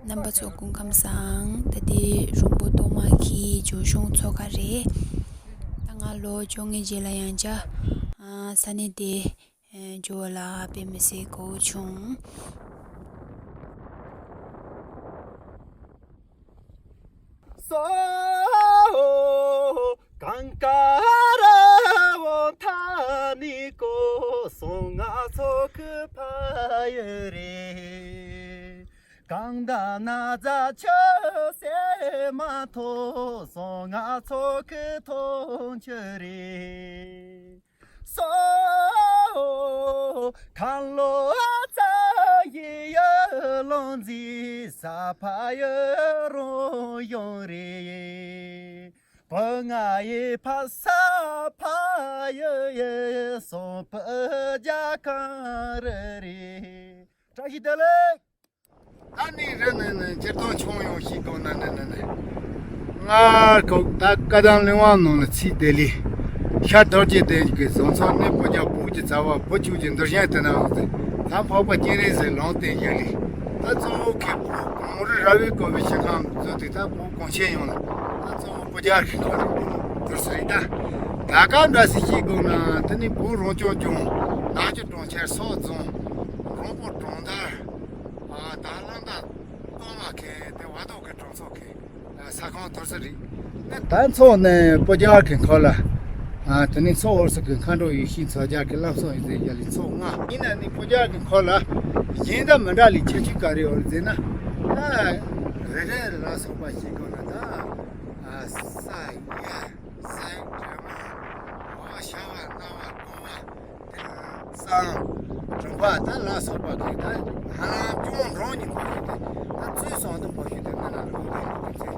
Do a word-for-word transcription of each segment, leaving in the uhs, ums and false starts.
རྣམ་པ་ཚོ་སྐུ་ཁམས་བཟང་། ད་ལྟའི་རོང་པོ་གཏོར་མ་གི་ཇོ་གཞུང་མཚོ་ཁ་རེད། ད་ང་ལོ་བཅོ་ལྔའི་རྗེས་ལ་ཡང་བསྐྱར་ས་གནས་དེ་འགྱོ་བ་ལ་དཔེ་མི་སྲིད་དགའ་བོ་བྱུང་། སོ། གངས་དཀར་བོ་མཐའ་ནི་བསྐོར། སོ་ང་ཚོ་གི་ཕ་ཡུལ་རེད། གངས་དང་ན་བཟའ་ཆུ་སེར་མ་ཐོགས། སོ་ང་ཚོ་གི་ཐོང་ཆུ་རེད། སོ། ཁམས་ལོ་ཙཱ་ཡི་ཡུལ་ལུང་འཛིན། ས་ཕ་ཡུལ་རོང་གཞུང་རེད། བུ་ང་ཡི་ཕ་ས་ཕ་ཡུལ་ཡིན། སོང་བུ་རྒྱ་གངས་རི་རེད། བཀྲ་ཤིས་བདེ་ལེགས། ད་ནི་རི་ནི་ནི་སྤྱིར་བཏང་ཆུང་ཡོང་ཞིག་གོ་ན་ནི་ནི་ནི། སྔར་ཁོ་ད་བཀའ་གདམས་གླེང་བ་ནང་ལ་ཚིག་དེ་ལས། ཤར་རྡོ་རྗེ་གདན་གྱི་བཟང་ཚོགས་གནས་སྤུ་རྒྱལ་བོད་ཀྱི་རྩ་བ་བུ་ཆུ་ཀྱི་འདུལ་ཞིང་དུ་ན་འོང་སྟེ། ད་འཕགས་པ་སྤྱན་རས་གཟིགས་ལུང་བསྟན་བཞག་ལས། ད་གཙོ་བོ་ཁེ་བོད་གངས་རི་ར་བས་བསྐོར་བའི་ཞིང་ཁམས་མཛོད་དེ། ད་བོད་གངས་ཅན་ཡོངས་ལ་ད་གཙོ་བོ་སྤུ་རྒྱལ་གྱི་ཁོ་རེ་དུར་སུ་རེད། ད་ད་ག་འདྲ་སི་ཞིག་གོ་ན་དེ་ནི་བོད་རང་སྐྱོང་ལྗོངས་ནག་ཆུ་གྲོང་ཁྱེར་སོག་རྫོང་རོང་པོ་གྲོང་རྡལ། ཨ་ད་གླང་དར་གཏོར་མ་ཁེ་དེ་བ་ཏོག་གི་གྲོང་ཚོ་ཁེ་ས་ཁང་དུར་ས་རེད། ད་མཚོ་ནས་སྤུ་རྒྱལ་གི་འཁོར་ལ། ཨ་དེ་ནི་མཚོ་ཧོར་སོག་གི་མཁའ་འགྲོ་ཡེ་ཤེས་མཚོ་རྒྱལ་གི་བླ་མཚོ་ཡིན་ཟེར་ཡ་ལི་མཚོ་ལྔ་ཡིན་ན་ནི་སྤུ་རྒྱལ་གི་འཁོར་ལ་གཞན་དང་མི་འདྲ་ལི་ཁྱད་ཆོས་ག་རེ་ཡོད་ཟེར་ན། ད་རེ་རེ་ལ་སོགས་པ་ཞིག་གོ་ན་ད་ས་ཡ། སའི་འདྲ་མ། འོ་ཤ་བ་སྣ་བ་སྒོ་བ། དེ་སང་དྲུག་པ་ད་ལ་སོགས་པ་གི་ད་ཧ་ལམ་ཅུང་འགྲོ་ཉིན་པོ་ཞིག་དེ་ད་ཚུལ་སོང་དུ་པོ་ཞིག་དེ་ནི་ན་ལུགས་དེ་ལུགས་དེ་ཚེ།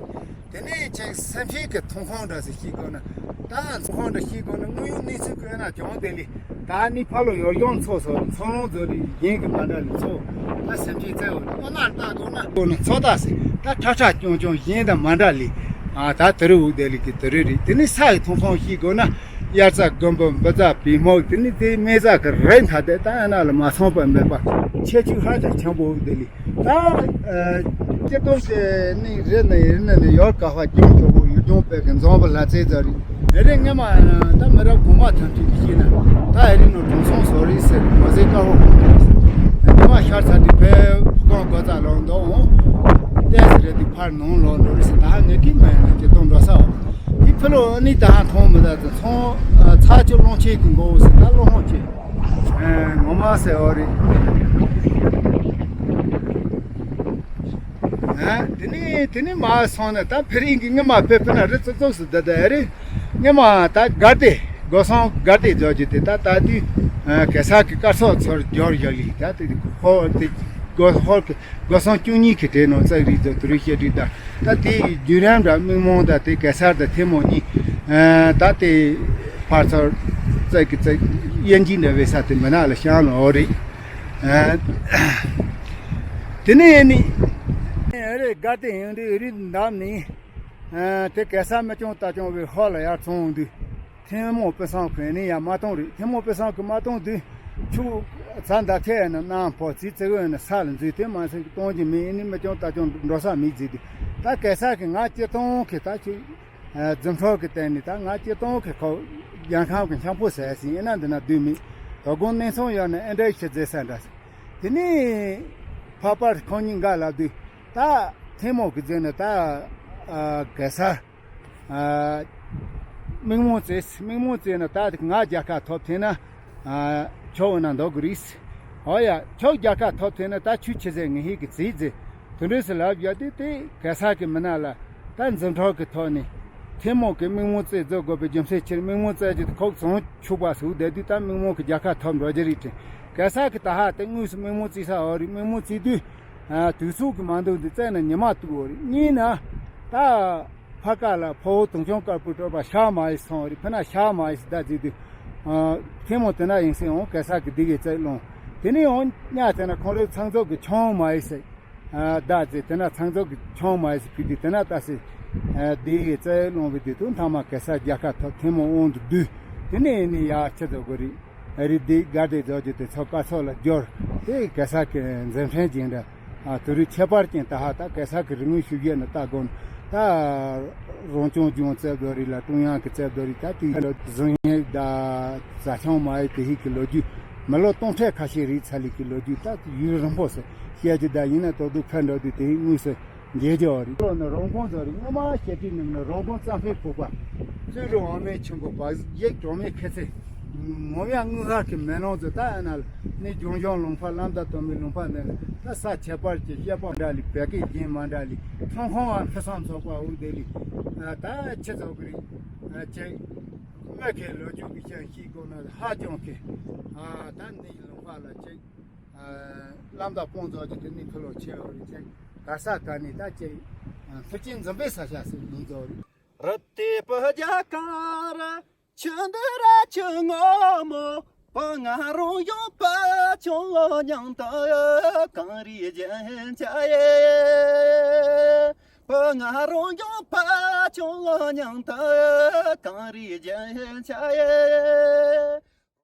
དེ་ནས་ཅིག་སེམས་ཤེས་ཀྱི་ཐོན་ཁུངས་འདྲ་ཟེར་ཞིག་དགོས་ན། ད་ཐོན་ཁུངས་འདྲ་ཞིག་དགོས་ན་དངོས་ཡོད་གནས་ཚུལ་བཀོད་ན་ཅུང་དེ་ལས། ད་ནི་ཕ་ལོ་ཡོར་ཡོང་ཚོ་སོ་ཚོ་རོང་ཛོ་རི་རྒན་གི་མ་འདྲ་ནི་ཚོ། ད་སེམས་ཅན་བཙལ་བ་ནི་ཨོ་ན་ལྟ་དགོས་ན་དགོས་ན་ཚོ་ད་སེ་ད་ཁྲ་ཁྲ་ཅུང་ཅུང་གཞན་དང་མ་འདྲ་ལི། ཨ་ད་དུ་རུ་འུ་དེ་ལི་གི་དུ་རུ་རི་དེ་ནི་ས་ཡི་ཐོང་ཁོང་ཤི་དགོས་ན། དབྱར་རྩྭ་དགུན་འབུ་འབུ་རྩྭ་བི་མོ་དེ་ནི་དེ་སྨན་རྩྭ་གི་རི་མཐའ་དེ་ད་ཨ་ན་ལ་མ་སོང་པ་མེད་པ་ཁྱད་ཆོས་ཧ་ཅང་ཆེན་པོ་འུ་དེ་ལི། ད་ཨ་སྤྱིར་བཏང་དེ་ནི་རི་ནི་རི་ནི་ནི་ཡོར་ཀ་ཧ་ཀྱང་ཆོག་གོ་ཡུལ་ལྗོངས་པའི་གི་འཛོམས་པ་ལ་རྩེ་རྩ་རི། ཨེ་རེད་སྔ་མ་ཡང་ད་མི་རབས་གོང་མ་ཐམས་ཅད་ཀྱིས་ཤེས་ན་ད་ཨེ་རེད་ནོ་གྲོང་སོང་བཟོ་རེད་ཟེར་མ་ཟེར་དཀར་པོ་གོང་ཐང་ཟེར། སྔ་མ་ཤར་ཚ་དེ་ཕའི་ཕུ་ཀོང་གོ་ཙ་ལོང་འདོ་འོང་། ཏེ་ཟེར་རེད་དེ་ཕར་ནང་ལོག་འགྲོ་རེད་ཟེར། ད་ཧ་ངེད་ཀྱིས་མ་ཡིན་ན་ཅི་གཏོང་འགྲོ་ས་འོ། དེ་ཕི་ལོ་ཨ་ནི་ད་ཧ་མཐོང་མི་ད་ཚོང་ཚ་ཆུ་སློང་ཆེད་ཀྱི་མགོ་བོ་ཟེར་ད་སློང་ཧོང་ཆེ་ངོ་མ་ཟེར་འོ་རེད། ཨ་དེ་ནི་དེ་ནི་མ་སོང་ན་ད་ཕེ་རིང་གི་སྔ་མ་ཕེ་ཕེ་ན་རི་ཙོག་ཙོག་སུ་ད་ད་རེད། སྔ་མ་ད་དགའ་བདེ་སྒོ་སོང་དགའ་བདེ་རྫོགས་རྒྱུ་དེ་ད་ད་དུས་གེ་སར་གི་སྐར་ཚོགས་ཚོར་འབྱོར་ཡོད་ལི་ད་དེ་ཧོར་དེ་སྒོ་ཧོར་གི་སྒོ་སོང་བཅུ་གཉིས་ཀྱི་གྲས་ནང་བཙག་རིགས་ཚོ་དུ་རུ་བཤད་རིགས་ད་ད་དེ་བརྒྱུད་རིམ་འདྲ་མི་མང་ད་དེ་གེ་སར་ད་ཐེ་མོ་གཉིས་ད་དེ་ཕར་ཚོར་བཙག་གི་བཙག་དབྱེ་འབྱེད་འདྲ་བའི་ས་དེ་མི་ནག་ལ་བཤང་ལ་འོ་རེད། དེ་ནས་ནི་ཨེ་རེད་དགའ་དེ་ཡང་དེ་རི་འདབས་ནི་དེ་གེ་སར་མི་སྐྱོང་རྟ་སྐྱོང་བའི་ཧོ་ལ་ཡར་ཚོང་དུས་ཐེན་མོ་དཔེ་བཟང་གི་ནི་ཡང་མ་གཏོང་རེད། ཐེན་མོ་དཔེ་བཟང་གི་མ་གཏོང་དུས་ཆུ་ཚ་འདབ་ཆགས་ཡང་ན་ནང་ཕོ་ཚིག་ཙི་གོ་ཡང་ན་ས་ལ་འཛུལ་དེ་མ་སེང་གཏོང་གི་མི་ནི་མི་སྐྱོང་རྟ་སྐྱོང་འགྲོ་ས་མི་ཟིག་དུས་ད་གེ་སར་གི་ང་སྤྱིར་བཏང་གི་ད་ཆུ། རྫུ་འཕྲུལ་གྱི་སྟེང་ནས་ད་ང་སྤྱིར་བཏང་གི་ཁོ་རྒྱལ་ཁམས་ཀྱི་འཆམ་པོ་ཟེར་ཟིན་ཡིན་ན་འདི་ན་སྡོད་མེད། དོ་དགོང་གནས་ཚང་ཡོད་ན་ཨེ་འདྲ་ཞིག་མཛད་ས་འདྲ་ཟེར། དེ་ནས་ཕ་པར་ཁོང་གཉིས་འགའ་ལབ་དུས་ད་ཐེངས་མོ་གི་རྫུན་ནི་ད་གེ་སར་མིག་མོ་བཙལ་མིག་མོ་བཙལ་ན་ད་ང་རྒྱལ་ཁ་ཐོབ་ཐེ་ན། ཨ། ཁྱོད་འོ་ན་འདོག་གི་རེད། ཨོ་ཡ། ཁྱོད་རྒྱལ་ཁ་ཐོབ་ཐེ་ན་ད་ཆུ་ཆེ་ཟེར་ངེས་ཤེས་ཀྱི་རྩིས་རྩིས། དུ་འདྲེས་སུ་ལབ་བཞག་དུས་དེ་གེ་སར་གྱི་མི་ནག་ལ་ད་རྫུ་འཕྲུལ་གྱི་ཐོག་ནས་ཐེངས་མོ་གི་མིག་མོ་བཙལ་རྫོགས་དགོས་པའི་རྒྱུ་མཚན་ཕྱིར་མིག་མོ་བཙལ་རྒྱུ་དེ་ཁོག་བཙོང་ཆུག་པ་སུ་བསྡད་དུས་ད་མིག་མོ་གི་རྒྱལ་ཁ་ཐོབ་འགྲོ་རྒྱུ་རེད་དྲན། གེ་སར་གྱི་ད་ཧ་དེ་དངོས་སུ་མིག་མོ་བཙལ་ས་འོ་རེད། མིག་མོ་བཙལ་དུས། ཨ། དུས་ཚོད་ཀྱི་མ་འདུག་འདི་བཙལ་ན་ཉི་མ་དུས་འོ་རེད། གཉིས་ན་ད། ཕ་ཀ་ལ་ཕོ་བོ་དུང་སྐྱོང་དཀར་པོའི་སྤྲོ་བ་ཤ་མ་ཡི་སོང་རེད། ཕི་ན་ཤ་མ་ཡི་སི་ད་ཟིག་དུས། ཨ། ཐེངས་མོ་དེ་ན་ཡིན་སྲིད་འོང་གེ་སར་གི་སྡིག་གི་རྩད་ལོང་། དེ་ནས་འོང་གཉའ་དེ་ན་ཁོང་རེ་ཚང་ཚོགས་ཀྱི་ཆང་མ་ཡི་སྲིད། ཨ་ད་ཟེར་དེ་ན་ཚང་ཚོགས་ཀྱི་ཆང་མ་ཡིས་ཕུལ་དུས་དེ་ན་ད་སེ་ཨ་དེ་ཡི་རྩ་ཡི་ལོང་བའི་དུས་དུ་མཐའ་མ་གེ་སར་རྒྱལ་ཁ་ཐོབ་ཐེངས་མ་དབང་དུ་བསྡུས། དེ་ནས་ནི་ཡར་ཆེ་ཚོ་གོ་རི་ཨ་རི་དེ་དགའ་བདེ་རྫོགས་རྒྱུ་དེ་ཚོ་སྐར་ཚོགས་ལ་སྦྱོར། དེ་གེ་སར་གྱི་མཛད་འཕྲིན་ཅན་འདྲ། ཨ་དུ་རུ་ཁྱད་པར་ཅན་ད་ཧ་ད་གེ་སར་གྱི་རིག་དངོས་ཞིབ་དཔྱད་ནི་ལྟ་དགོས་ན་ད་རང་སྐྱོང་ལྗོངས་རྩེ་རྡོ་རི་ལ་ཀྲུང་དབྱང་གི་རྩེ་རྡོ་རི་ད་དུས་ལ་བཟང་ཡས་ད་ཟ་ཆང་མ་ཡས་དེ་ཧིག་གི་ལོ་རྒྱུས་མི་ལོ་སྟོང་ཕྲག་ཁ་ཤས་རིང་ཚ་ལི་གི་ལོ་རྒྱུས་ད་ཡུན་རིང་པོ་ཟེར་བཤད་རྒྱུ་ད་ཡིན་ན་ཏོག་ཏོག་ཕན་འགྲོ་དུས་དེ་ཧིག་དངོས་སུ་མཇལ་རྒྱུ་རེད། ལོ་ནི་རོང་ཁོང་ཚོ་རེད། སྔོན་མ་བཤད་དུས་ནི་རོང་ཁོང་གཙང་ཕའི་ཕུག་པ་གཙོས་རུ་འོ་མའི་ཆུ་འགོ་བ་ཡིག་གྲོང་མའི་ཁེ་ཚེ། ངོ་མ་དངུལ་ཧར་གྱི་མེ་ལོང་ཚོ་ད་ཨ་ན་ནི་ལྗོངས་ལྗོངས་ལུང་པ་བླ་མདའ་སྟོད་སྨད་ལུང་པ་ནས་ད་ས་ཁྱད་པར་གྱི་བཤད་པ་འདྲ་ལི་བད་ཀའི་རྒྱན་མ་འདྲ་ལི་ཁྲོང་ཁོང་བ་ཕུན་སུམ་ཚོགས་པ་འུར་དེ་ལི་ད་ཁྱེད་ཚོ་གི་རིགས་ཅེས་སྨད་ཀྱི་ལོ་རྒྱུས་ཀྱི་ཅན་ཞིག་དགོས་ན་ཧ་ཅང་གི་ད་འདི་ལུང་པ་ལ་ཅིག་བླ་མདའ་སྤུངས་ཚོགས་ཀྱི་དེ་ནི་ཁུ་ལོ་ཆེ་བ་རེད་ཅིག་ག་ས་ག་ནི་ད་ཅིག་མཐུ་ཆེན་འཛིན་པའི་ས་ཆ་ཟེར་ཡིན་ཚོ་རེད། རི་དེ་བུ་རྒྱ་གར་ཆུ་འདི་ར་ཆུ་སྔོན་མོ། བུ་ང་རང་ཡང་བུ་ཆུང་ལོ་མྱང་དང་གངས་རི་རྒྱན་ཆ་ཡེ། བུ་ང་རང་ཡང་བུ་ཆུང་ལོ་མྱང་དང་གངས་རི་རྒྱན་ཆ་ཡེ།